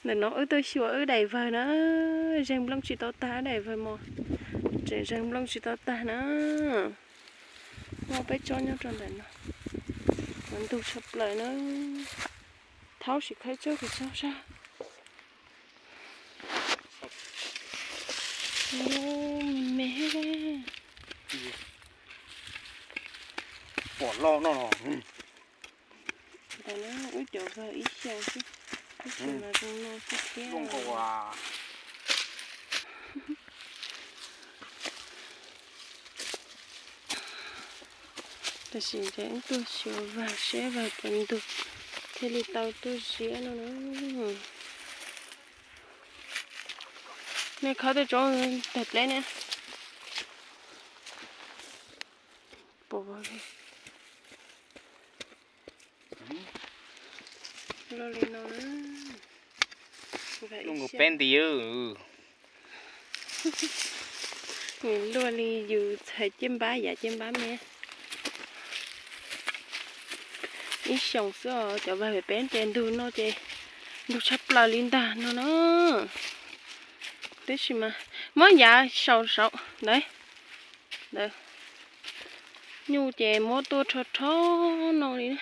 Ntawm no wb tuaj xyuas wb daim vawg na, zeeg nplooj tsis tau tag, wb daim vawg mos tseem zeeg nplooj tsis tau tag na. Muaj peb tsob nyob rau ntawm no, ntug tshaj plaws na. Thaub sim khawb tsob kws tsob sab. Me me. Pom loj no. Ntawm no wb cov vawg ib xyoos xwb, ib xyoos no zoo no xwb thiab. Tam sim ces wb tuaj xyuas vawg seb vawg puas ntug thiaj li tau tuaj ziab no na. Nej khawb tej tsob tawg pleb ne. Pom li no na. Peb nti. Nws luaj li yus txhais caj npab, yav caj npab me. Ib xyoos xwb os, cov vawg peb ces ntug no ces ntug tshaj plaws li ntag no na. Tab sis mas muab yav saum saum ntawd, ntawd, nyuj ces muab tuaj rho rho no li na.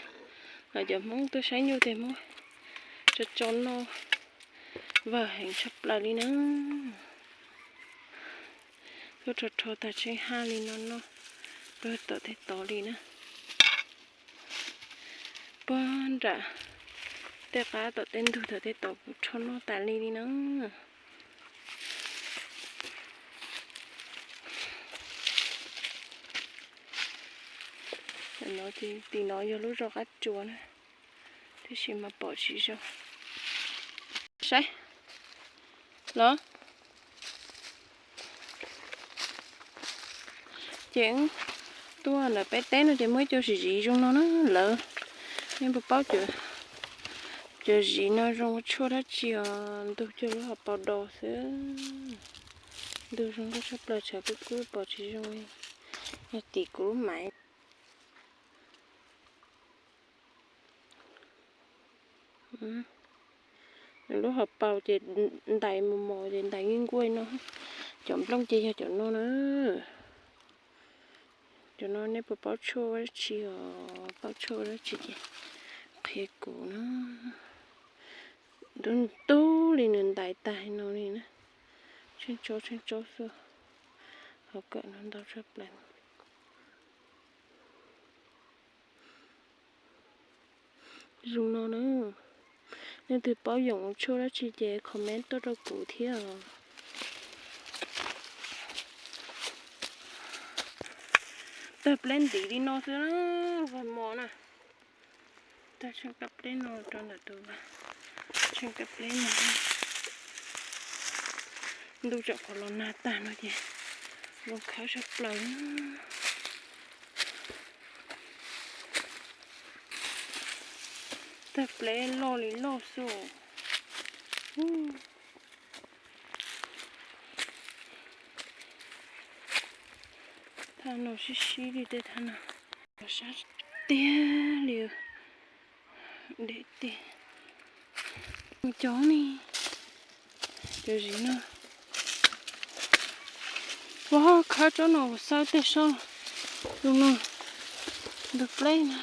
Cov Hmoob tuaj saib nyuj ces muab tso tso no. Vawg heev tshaj plaws li na. Tuaj rho rho tag tsheej haj li no no, rau tom tej tod li na. Puag nram tej qab tom tej ntug tom tej tod kuj rho noj tas li li na. Tim no yog lub zos qab tsuas na, tab sis mas pom tsis zoo. Saib los. Ces tuaj ntawm peb teb no ces muaj ib co zim zim zoo no na lawv. Nej puas paub cov zim no zoo ua tshuaj dab tsi os? Ntug cuag lub hauv paus dos xwb. Ntug zoo nkauj tshaj plaws, tshav kub kub pom tsis zoo li. Yog tim kuv lub maiv. Lub hauv paus ces ntais mos mos ces ntais nkuaj nkuaj no. Cov nplooj ces yog cov no na. Cov no nej puas paub tshuaj dab tsi os? Paub tshuaj dab tsi ces qhia kuv na. Ntub ntub li nws ntais tag no li na. Tsheej tsob tsheej tsob xwb. Hauv kawm no ntau tshaj plaws. Zoo no na. Leej twg paub yoom tshuaj dab tsi ces comment tuaj rau kuv thiab. Tawg pleb ntiv li no xwb na, vawg mos na. Tawg tsheej kab pleb no rau ntawm tus vawg, tsheej kab pleb no. Ntuj tsom qhov los nag tag no ces zoo khawb tshaj plaws. Tawg pleb loj li loj xwb. Thaj no sib sib li tej thaj no. Sab tiag li. Deb tiag. Cov ni, cov zim no. Ua khawb tsob no xawb tej sab. Tus no, tus pleb no.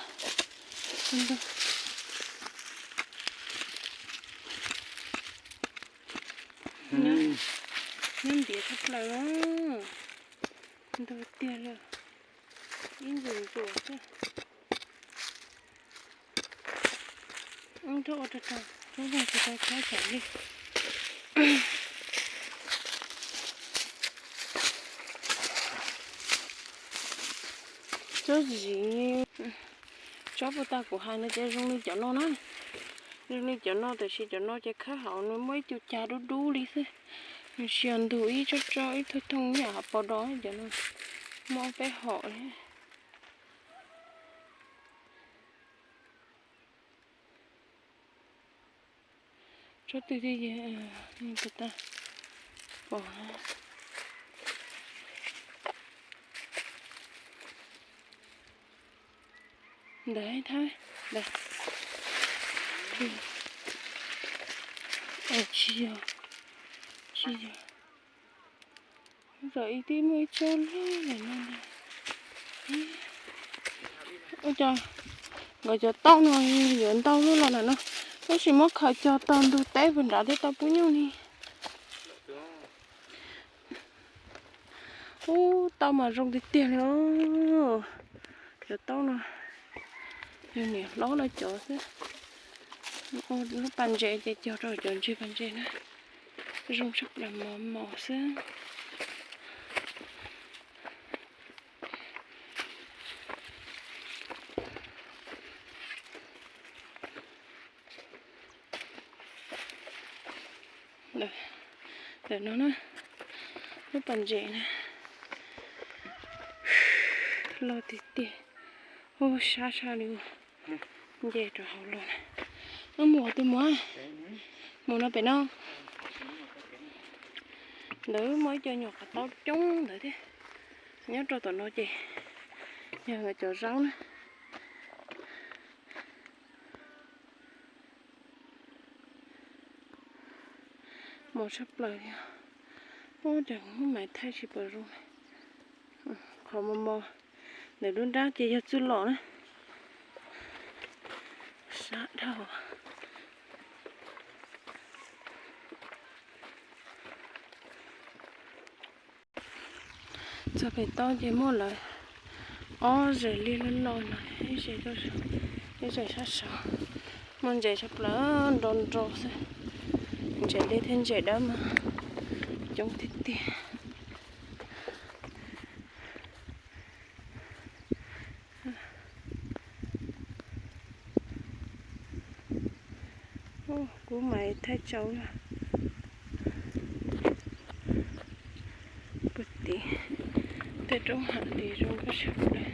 Nyob ntiav tshaj plaws. Ntug tiag li. Ib ntxwg ntuas xwb. Rau ua rau rau, rau vag tsis tau txhob tsam li. Tsob zim, tsob puag ta kuv hais no ces zoo li cov no na. Zoo li cov no tiam sis cov no ces khawb hauv nws muaj ib co cag dub dub li xwb. Nws tsis yog ntug ib tsob tsob ib thooj thooj ib yam hauv paus dos cov no. Muaj peb hom li. Tsob twg thiaj yog puas tag pom. Ntawd thab ntawd. Tsis yog, tsis yog. Txawm ib tib muaj ib tsob loj lawm no. Ua cas nkawd cov tauj no yuav ntau luaj los lawm no. Tab sis muab khaws cog tog ntug teb puag nrad thiab tau pub nyuj li. Ub, tauj mas zoo tiag tiag li os. Cov tauj no yog niam hlob lawv cov xwb. Lub pas ntses ces cog rau cov ntses pas ntses na. Zoo tshaj plaws mos mos xwb. Ntawm no na, lub pas ntses na, loj tiag tiag, ub sab sab li. Nce rau hauv los na. Wb mus qhov twg mus? Mus no pem no. Ntawd muaj ib co nyuam qos taub coob ntawd thiab. Nyob rau tom no ces yog nkawd cov zaub na. Mos tshaj plaws li. Ub, cas kuv muab maiv thaij tsis pom zoo. Qhov mos mos ntawm lub nrab ces yog txwj lom na. Sab dhau. Txog pem toj ces muaj lawv ob zes liaj loj loj no, ib zes, ib zes sab saud. Muaj ntses tshaj plaws nro nro xwb. Ntses liaj thiab ntses dawb mas coob tiag tiag. Kuv maiv thaij tsau puag tim tej roob hav li zoo nkauj tshaj plaws.